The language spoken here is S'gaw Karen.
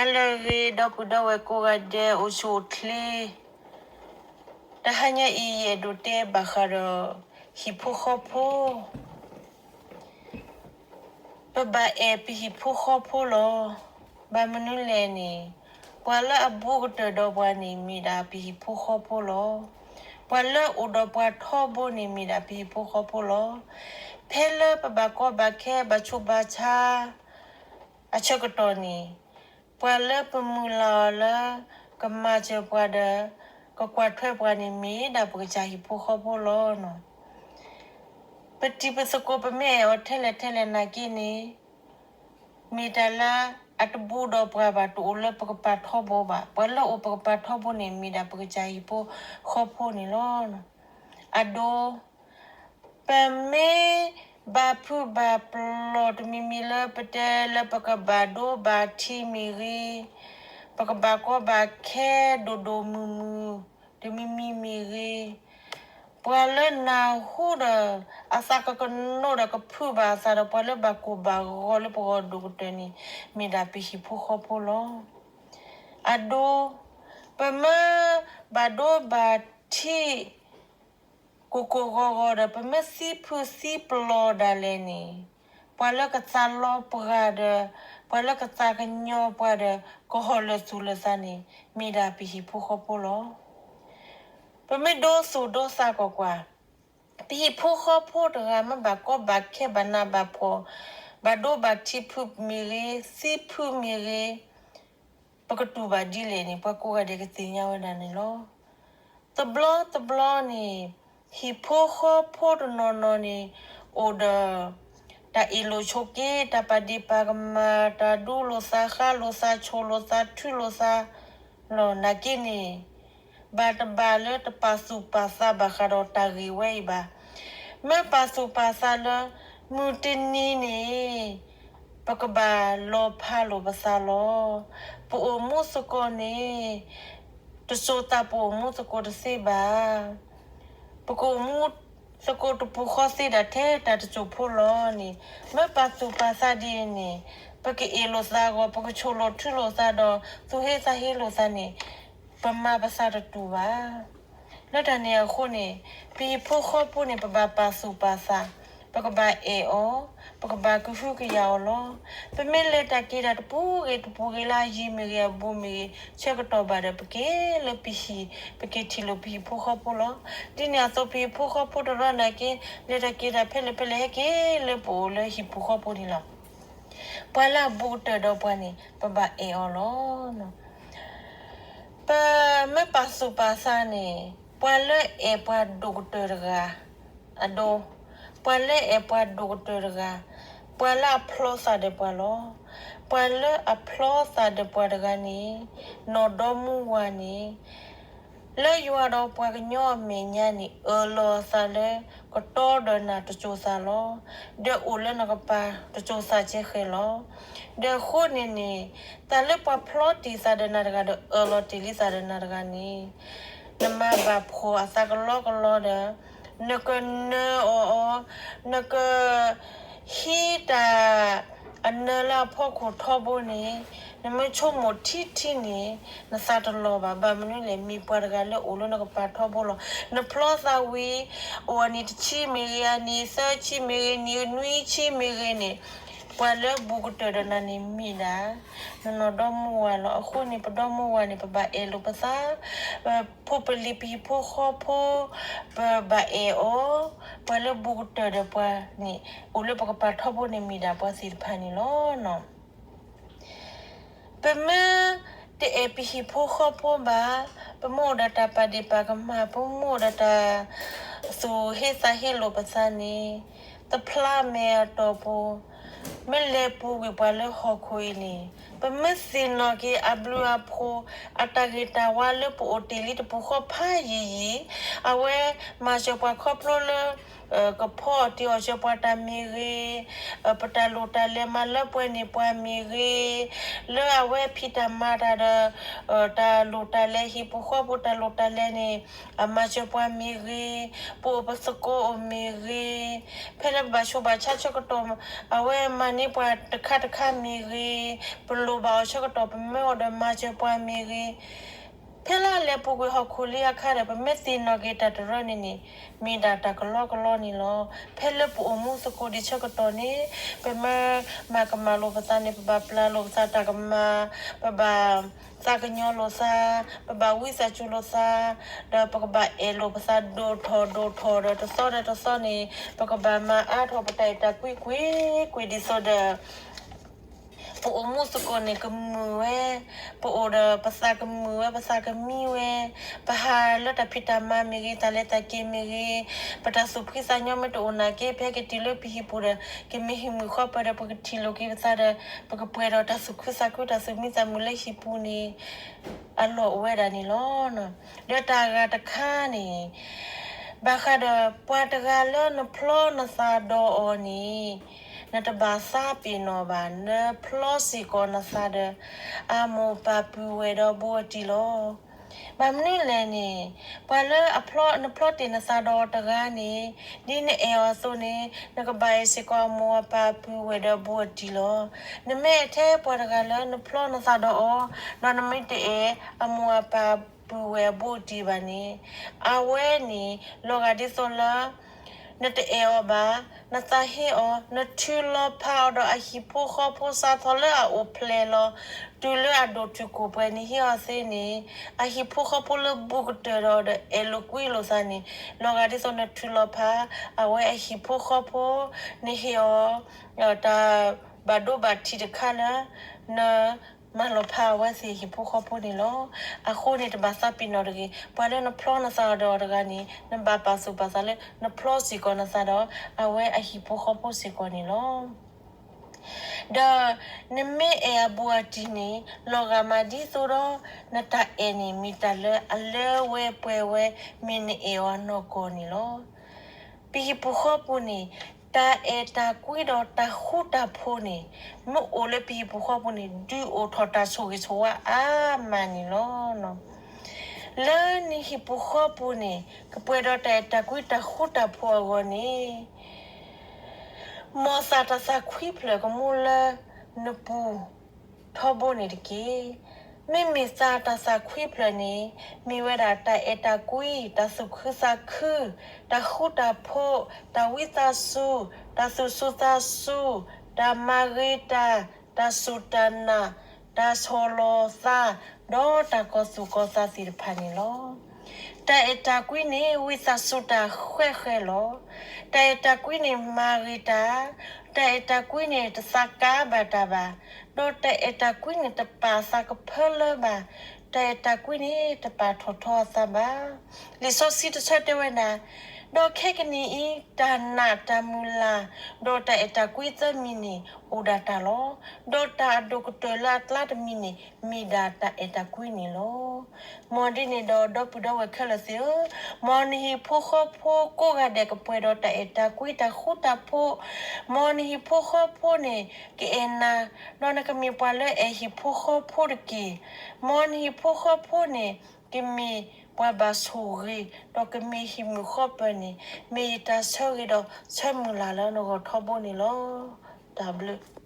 ဟါလၢအဂ့ၤ ဒီပုၢ်ဒီဝဲၢ်ကိးဂၤဒဲး အိၣ်ဆူၣ်အိၣ်ချ့, တဟါညါအံၤ ယအဲၣ်ဒိးတဲဘၣ်ဃးဒီး ဟံၣ်ဖိဃီဖိ, ပဘၣ်အဲၣ်ပဟံၣ်ဖိဃီဖိလီၤ. ဘၣ်မနုၤလဲၣ်န့ၣ်, ပှၤလၢအဘူးကတၢၢ်ဒီးပှၤန့ၣ် မ့ၢ်ဒၣ်ပဟံၣ်ဖိဃီဖိလီၤ. ပှၤလၢအအိၣ်ဒီးပှၤထီဘိန့ၣ် မ့ၢ်ဒၣ်ပဟံၣ်ဖိဃီဖိလီၤ. ဖဲလၢပဘၣ်ကီဘၣ်ခဲ ဘၣ်ဆူးဘၣ်ဆါ အဆၢကတီၢ်န့ၣ်, ပှၤလၢပမုၢ်လၢ်အီၤလၢ ကမၤစၢၤပှၤဒီး ကကွၢ်ထွဲပှၤန့ၣ် မ့ၢ်ဒၣ်ပကစၢ်ဟံၣ်ဖိဃီဖိလီၤ. ပတံၤပသကိးပမ့ၢ်အဲၣ်အီၤထဲလဲၣ်ထဲလဲၣ်နာ်က့န့ၣ်, မ့ၢ်တၢ်လၢအတဘူးဒီးပှၤဘၣ်, တအိၣ်လၢပကပၤထီဘိဘၣ်. ပှၤလၢအိၣ်ပကပၤထီဘိန့ၣ် မ့ၢ်ဒၣ်ပကစၢ်ဟံၣ်ဖိဃီဖိန့ၣ်လီၤ. အဒိ, ပမ့ၢ်ဘၣ်ဖုးဘၣ်ပျီၢ်တမံၤမံၤလၢ ပတဲလၢပကဘၣ်ဒိဘၣ်ထံးမ့ၢ်ဂ့ၤ, ပကဘၣ်ကီဘၣ်ခဲဒိၣ်ဒိၣ်မုၢ်မုၢ်တမံၤမံၤမ့ၢ်ဂ့ၤ, ပှၤလၢနၢ်ဟူဒီး အသးကကနိးဒီးကဖုးဘၣ်အသးဒီး ပှၤလၢဘၣ်ကိၢ်ဘၣ်ဂီၤလၢပဂီၢ်ဒိၣ်ကတၢၢ်န့ၣ် မ့ၢ်ဒၣ်ပဟံၣ်ဖိဃီဖိလီၤ. အဒိ, ပမ့ၢ်ဘၣ်ဒိဘၣ်ထံး ကိၢ်ကိၢ်ဂီၤဂီၤဒီး ပမ့ၢ်သံဖုးသံပျီၢ်ဒၣ်လဲာ်န့ၣ်, ပှၤလၢကသးလီပှၤဒီး ပှၤလၢကသးကညီၤပှၤဒီး ကဟီၣ်လၢာ်သူၣ်လၢာ်သးန့ၣ် မ့ၢ်ဒၣ်ပဟံၣ်ဖိဃီဖိလီၤ. ပမ့ၢ်ဒိသူၣ်ဒိသးကွၢ်ကွၢ်, ပဟံၣ်ဖိဃီဖိတဂၤမ့ၢ်ဘၣ်ကီဘၣ်ခဲဘၣ်နးဘၣ်ဖှီၣ်, ဘၣ်ဒိဘၣ်ထံးဖုးမ့ၢ်ဂ့ၤ, သံဖုးမ့ၢ်ဂ့ၤ, ပကတူၢ်ဘၣ်ဒ်လဲၣ်န့ၣ် ပှၤကိးဂၤဒဲးကသ့ၣ်ညါဝဲဒၣ်န့ၣ်လီၤ. တဘျီတဘျီန့ၣ်, ဟံၣ်ဖိဃီဖိတနီၤနီၤန့ၣ် အိၣ်ဒီး တၢ်အ့ၣ်လိာ်ဆိးက့, တၢ်ပာ်ဒ့ၣ်ပာ်ကမၣ်, တၢ်ဒူလိာ်သးဃါလိာ်သးဆိၣ်လိာ်သးထုလိာ်သးလီၤ. နာ်က့န့ၣ်, ဘၣ်တဘၣ်လၢတပာ်သူၣ်ပာ်သးဘၣ်ဃးဒီးတၢ်ဂ့ၢ်ဝဲအံၤဘၣ်. မ့ၢ်ပာ်သူၣ်ပာ်သးလၢ မုၢ်တနံၤန့ၣ် ပကဘၣ်လီၤဖးလိာ်ပသးလီၤ. ပအိၣ်မူသကိးန့ၣ် တစိၤသးပအိၣ်မူသကိးတသ့ဘၣ်. ပကအိၣ်မူသကိးတပူၤဃီသ့ဒၣ်ထဲတၢ်တစိၢ်ဖိလီၤန့ၣ်, မ့ၢ်ပာ်သူၣ်ပာ်သးဒ်အံၤန့ၣ်, ပကအ့ၣ်လိာ်သးအဂီၢ်, ပကဆိၣ်လိာ်ထုလိာ်သးဒီး သူၣ်ဟ့သးဟ့လိာ်သးန့ၣ်, ပမၤပသးတတူၢ်ဘၣ်. လၢတၢ်န့ၣ်အဃိန့ၣ်, ပဟံၣ်ဖိဃီဖိန့ၣ် ပဘၣ်ပာ်သူၣ်ပာ်သး, ပကဘၣ်အဲၣ်အီၤ, ပကဘၣ်ကဟုကယာ်အီၤလီၤ. ပမ့ၢ်လဲၤတၢ်က့ၤတၢ်တပူၤဂ့ၤတပူၤဂ့ၤလၢအယံၤမ့ၢ်ဂ့ၤအဘူးမ့ၢ်ဂ့ၤ ဆၢကတီၢ်ဘၣ်ဒီး ပက့ၤလၢပဟံၣ်, ပက့ၤထံၣ်လိာ်ပဟံၣ်ဖိဃီဖိလီၤ. ဒ်န့ၣ်အသိး ပဟံၣ်ဖိဃီဖိတဂၤနာ်က့ လဲၤတၢ်က့ၤတၢ်ဖဲလဲၣ်ဖဲလဲၣ် ဟဲက့ၤလၢပအိၣ်လၢဟံၣ်ပူၤဃီပူၤန့ၣ်လီၤ. ပှၤလၢအဘူးကတၢၢ်ဒီးပှၤန့ၣ် ပဘၣ်အဲၣ်အီၤလီၤ. ပမ့ၢ်ပာ်သူၣ်ပာ်သးန့ၣ်, ပှၤလၢအဲၣ်ပှၤဒိၣ်ကတၢၢ်တဂၤ, အဒိ, ပှၤလၢအဲၣ်ပှၤဒိၣ်ကတၢၢ်တဂၤ, ပှၤလၢအဖျီသးဒီးပှၤလီၤ. ပှၤလၢအဖျီသးဒီးပှၤတဂၤန့ၣ်, နီၢ်ဒီမါဝၤန့ၣ် လၢယွၤဒီးပှၤကညီအမဲာ်ညါန့ၣ် အၢၣ်လီၤအသးလၢ ကတီဒီးနၤတစိၤသးလီၤ. ဒီးအိၣ်လၢနကပၤတစိၤသးကဲဃဲၤလီၤ. ဒီးအဃိန့ၣ်န့ၣ်, တၢ်လၢပှၤဖျီတ့ၢ်သးဒီးနၤတဂၤဒီး အၢၣ်လီၤတ့ၢ်လံသးဒီးနၤတဂၤန့ၣ်, နမၤဘၣ်ဖှီၣ်အသးကလီကလီဒီး, နကနၢအီၤအီၤ, နက ဟံးတၢ်အနၢလၢအဖီခိၣ်ထီဘိန့ၣ်, နမ့ၢ်ဆိကမိၣ်ထံထံန့ၣ်, နသးတလီၤဘၣ်. ဘၣ်မနုၤလဲၣ်, မ့ၢ်ပှၤတဂၤလၢအိၣ်လၢနကပၤထီဘိလီၤ. နဖျီသးဝံၤ, အိၣ်အနံၣ်တဆံမ့ၢ်ဂ့ၤ, အနံၣ်သၢဆံမ့ၢ်ဂ့ၤ, နံၣ်နွံဆံမ့ၢ်ဂ့ၤန့ၣ်, ပှၤလၢဘူးကတၢၢ်ဒီးနၤန့ၣ်မ့ၢ်ဒၣ် နနီၢ်ဒီမါဝၤလီၤ. အဃိန့ၣ် ပဒီမါဝၤန့ၣ် ပဘၣ်အဲၣ်လိာ်ပသး, ပဖိပလံၤပဟံၣ်ဖိဃီဖိ, ပဘၣ်အဲၣ်အီၤ, ပှၤလၢဘူးကတၢၢ်ဒီးပှၤန့ၣ် အိၣ်လၢပကပၤထီဘိန့ၣ်မ့ၢ်ဒၣ်ပှၤသ့ၣ်တဖၣ်န့ၣ်လီၤ. ပမ့ၢ်တအဲၣ်ပဟံၣ်ဖိဃီဖိဘၣ်, ပမ့ၢ်အိၣ်ဒီးတၢ်ပာ်ဒ့ၣ်ပာ်ကမၣ်, ပမ့ၢ်အိၣ်ဒီးတၢ်သူၣ်ဟ့သးဟ့လိာ်ပသးန့ၣ်, တဖျါမဲာ်အတီၢ်ပူၤ, မ့ၢ်လဲၤပူၤကွံာ်ပှၤလၢဟီၣ်ခိၣ်အံၤန့ၣ်, ပမ့ၢ်သ့ၣ်နီၣ်က့ၤအဘျုးအဖှိၣ်, အတၢ်ဂ့ၢ်တၢ်ဝါလၢပအိၣ်တ့ၢ်လံတပူၤဃီဖးယံာ်ယံာ်, အဝဲမၤစၢၤပှၤခီဖျိလၢ ကဖီအီၣ်တ့ၢ်အီၣ်စၢၤပှၤတၢ်မ့ၢ်ဂ့ၤ, ပတၢ်လိၣ်တၢ်လဲၤမၤလၢပှဲၤန့ၢ်ပှၤမ့ၢ်ဂ့ၤ, လၢအဝဲဖံးတၢ်မၤတၢ်ဒီး တၢ်လိၣ်တၢ်လဲၤ ဟံၣ်ဖိဃီဖိတၢ်လိၣ်တၢ်လဲၤန့ၣ် အမၤစၢၤပှၤမ့ၢ်ဂ့ၤ, ပအိၣ်ပသကိးအိၣ်မ့ၢ်ဂ့ၤ, ဖဲလၢပဘၣ်ဆိၣ်ဘၣ်ဆါဆၢကတီၢ် အဝဲမၤ ပမၤန့ၢ်ပှၤတခါတခါမ့ၢ်ဂ့ၤ, ပလိၣ်ဘၣ်အီၤဆၢကတီၢ် ပမၢအီၤဒီးမၤစၢၤပှၤမ့ၢ်ဂ့ၤ, ဖဲလၢအလဲၤပူၤကွံာ်ဟီၣ်ခိၣ်လံအခါဒီး ပမ့ၢ်သ့ၣ်နီၣ်က့ၤတၢ်တရၢန့ၣ်န့ၣ် မ့ၢ်ဒၣ်တၢ်ကလီကလီန့ၣ်လီၤ. ဖဲလၢပအိၣ်မူသကိးဒံးဆၢကတီၢ်န့ၣ် ပမ့ၢ်မၤကမၣ်လိာ်ပသးန့ၣ် ပဘၣ်ပျၢ်လိာ်ပသးတၢ်ကမၣ်, ပဘၣ်သးကညီၤလိာ်သး, ပဘၣ်ဝံသးစူၤလိာ်သး, ဒီးပကဘၣ်အဲၣ်လိာ်ပသးဒိၣ်ထီၣ်ဒိၣ်ထီၣ်ဒီး တသီဒီးတသီန့ၣ် ပကဘၣ်မၤအါထီၣ်ပတၢ်အဲၣ်တၢ်ကွံကွံာ်ကွံာ်ဒ်သိးဒီး ပအိၣ်မူသကိးန့ၣ်ကမုာ်ဝဲ, ပအိၣ်ဒီးပသးကမုာ်ဝဲ, ပသးကမံဝဲ, ပဟးလၢတၢ်ဖံးတၢ်မၤမ့ၢ်ဂ့ၤ, တၢ်လဲၤတၢ်က့ၤမ့ၢ်ဂ့ၤ, ပတၢ်သူၣ်ဖှံသးညီမ့ၢ်တအိၣ်နာ်က့ ပဟဲက့ၤတုၤလၢပဟံၣ်ပူၤဒီး ကမ့ၢ်ဟံၣ်မုာ်ဃီပၢၤဒီး ပကထံၣ်လိာ်က့ၤပသးဒီး ပကပှဲၤဒီးတၢ်သူၣ်ခုသးခု တၢ်သူၣ်မံသးမုာ်လၢဟံၣ်ပူၤန့ၣ် အလီၢ်အိၣ်ဝဲဒၣ်န့ၣ်လီၤ. ဒီးတၢ်ဂၤတခါန့ၣ် ဘၣ်ဃးဒီးပှၤတဂၤလၢနဖျီနသးဒီးအီၤန့ၣ် နတဘၣ်သးပ့ၤနီၣ်ဘၣ်, နဖျီစ့ၢ်ကီးနသးဒီး အမိၢ်ပၢ်ပုၢ်ဝဲၢ်ဒီးဘူးအတံၢ်လီၤ. ဘၣ်မနုၤလဲၣ်န့ၣ် ပှၤလၢအဖျီ နဖျီတ့ၢ်နသးဒီးအီၤတဂၤန့ၣ် ဒ်နအဲၣ်အီၤအသိးန့ၣ် နကဘၣ်အဲၣ်စ့ၢ်ကီးအမိၢ်အပၢ်ပုၢ်ဝဲၢ်ဒီးဘူးအတံၢ်လီၤ. နမ့ၢ်အဲၣ်ထဲပှၤတဂၤလၢနဖျီနသးဒီးအီၤ ဒီးနမ့ၢ်တအဲၣ်အမိၢ်အပၢ်ပုၢ်ဝဲၢ်အဘူးအတံၢ်ဘၣ်န့ၣ် အဝဲန့ၣ် လီၤဂာ်ဒ်သိးလၢ နတအဲၣ်အီၤဘၣ်, နသးဟ့အီၤ, နထုးလီၤဖးအီၤဒီးအဟံၣ်ဖိဃီဖိ စးထီၣ်လၢအအိၣ်ဖျဲၣ်လီၤ တုၤလၢအဒိၣ်တုာ်ခိၣ်ပှဲၤန့ၣ် ဟ့အီၤသ့န့ၣ် အဟံၣ်ဖိဃီဖိလၢဘူးကတၢၢ်ဒီး ဒီးအဲၣ်လိာ်ကွံလိာ်သးန့ၣ် လီၤဂာ်ဒ်သိးနထုးလီၤဖး အဝဲအဟံၣ်ဖိဃီဖိ နဟ့ၣ်အီၤ တၢ်ဘၣ်ဒိဘၣ်ထံးတခါလၢ န မၤလီၤဖးအဝဲသ့ၣ်အဟံၣ်ဖိဃီဖိန့ၣ်လီၤ. အဃိန့ၣ် တဘၣ်သးပ့ၤနီၣ်တဂ့ၤ. ပှၤလၢနဖျီနသးဒီးအီၤတဂၤန့ၣ် နဘၣ်ပာ်သူၣ်ပာ်သးလၢ နဖျီစ့ၢ်ကီးနသးဒီး အဝဲအဟံၣ်ဖိဃီဖိစ့ၢ်ကီးန့ၣ်လီၤ. ဒီးနမ့ၢ်အဲၣ်အဘူးအတံၢ်န့ၣ် လီၤဂာ်မးဒ်သိးဒီး နတၢ်အဲၣ်န့ၣ် မ့ၢ်တၢ်လၢအလၢဝဲပှဲၤဝဲ မ့ၢ်နအဲၣ်အီၤနီၢ်ကီၢ်န့ၣ်လီၤ. ပဟံၣ်ပူၤဃီပူၤန့ၣ် တၢ်အဲၣ်တၢ်ကွံဒီးတၢ်ဃူတၢ်ဖိးန့ၣ် မ့ၢ်အိၣ်လၢပဟံၣ်ပူၤဃီပူၤန့ၣ် ဒုးအိၣ်ထီၣ်တၢ်ဆိၣ်ဂ့ၤဆိၣ်ဝါအါမးန့ၣ်လီၤ. လၢနဟံၣ်ပူၤဃီပူၤန့ၣ် ကပှဲၤဒီးတၢ်အဲၣ်တၢ်ကွံတၢ်ဃူတၢ်ဖိးအဂီၢ်န့ၣ် မ်သးတၢ်သးခွံဖျၢၣ်ကမူလၢနပူၤထီဘိန့ၣ်တက့ၢ်. မ့မ့ၢ်သးတၢ်သးခွံဖျၢၣ်န့ၣ် မ့ၢ်ဝဲဒၣ်တၢ်အဲၣ်တၢ်ကွံ, တၢ်သူၣ်ခုသးခု, တၢ်ဃူတၢ်ဖိး, တၢ်ဝံသးစူၤ, တၢ်သူၣ်စူၤသးစူၤ, တၢ်မၤဂ့ၤတၢ်, တၢ်စူၢ်တၢ်နာ်, တၢ်ဆီၣ်လီၤသး, ဒီးတၢ်ကီၤသူၣ်ကီၤသးသ့ၣ်တဖၣ်န့ၣ်လီၤ. တၢ်အဲၣ်တၢ်ကွံန့ၣ် ဝံသးစူၤတၢ်ဃဲးဃဲးလီၤ. တၢ်အဲၣ်တၢ်ကွံန့ၣ်မၤဂ့ၤတၢ်, တၢ်အဲၣ်တၢ်ကွံန့ၣ် တသးကါဘၣ်တၢ်ဘၣ်, ဒီးတၢ်အဲၣ်တၢ်ကွံန့ၣ် တပာ်သးကဖၢလၢဘၣ်, တၢ်အဲၣ်တၢ်ကွံန့ၣ် တပာ်ထီၣ်ထီအသးဘၣ်. လံာ်စီဆှံတဆၢတဲဝဲဒၣ်, ဒီးခဲကနံၣ်အံၤ တၢ်နာ်တၢ်မုၢ်လၢ်, ဒီးတၢ်အဲၣ်တၢ်ကွံသၢမံၤန့ၣ် အိၣ်ဒၣ်တၢ်လီၤ. ဒီးတၢ်အဒိၣ်ကတၢၢ်လၢအကျါတမံၤန့ၣ် မ့ၢ်ဒၣ်တၢ်အဲၣ်တၢ်ကွံန့ၣ်လီၤ. မ်ဒ်န့ၣ်ဒီး ဒီပုၢ်ဒီဝဲၢ်ခဲလၢာ်သ့ၣ်ဧၢ, မ်နဟံၣ်ဖိဃီဖိကိးဂၤဒဲးကပှဲၤဒီးတၢ်အဲၣ်တၢ်ကွံတၢ်ဃူတၢ်ဖိး, မ်နဟံၣ်ဖိဃီဖိန့ၣ် ကအဲၣ်နၤ, ဒီးနကမ့ၢ်ပှၤလၢအဲၣ်ဟံၣ်ဖိဃီဖိတက့ၢ်. မ်နဟံၣ်ဖိဃီဖိန့ၣ် ကမ့ၢ်ပှၤဘၣ်ဆိၣ်ဂ့ၤ, ဒီးကမ့ၢ်ဟံၣ်မုာ်ဃီပၢၤန့ၣ် မ့ၢ်ယတၢ်ဆၢဂ့ၤဒီးဆၢမုၢ်လၢ်လၢနဂီၢ်ထီဘိန့ၣ်လီၤ. တၢ်ဘျုး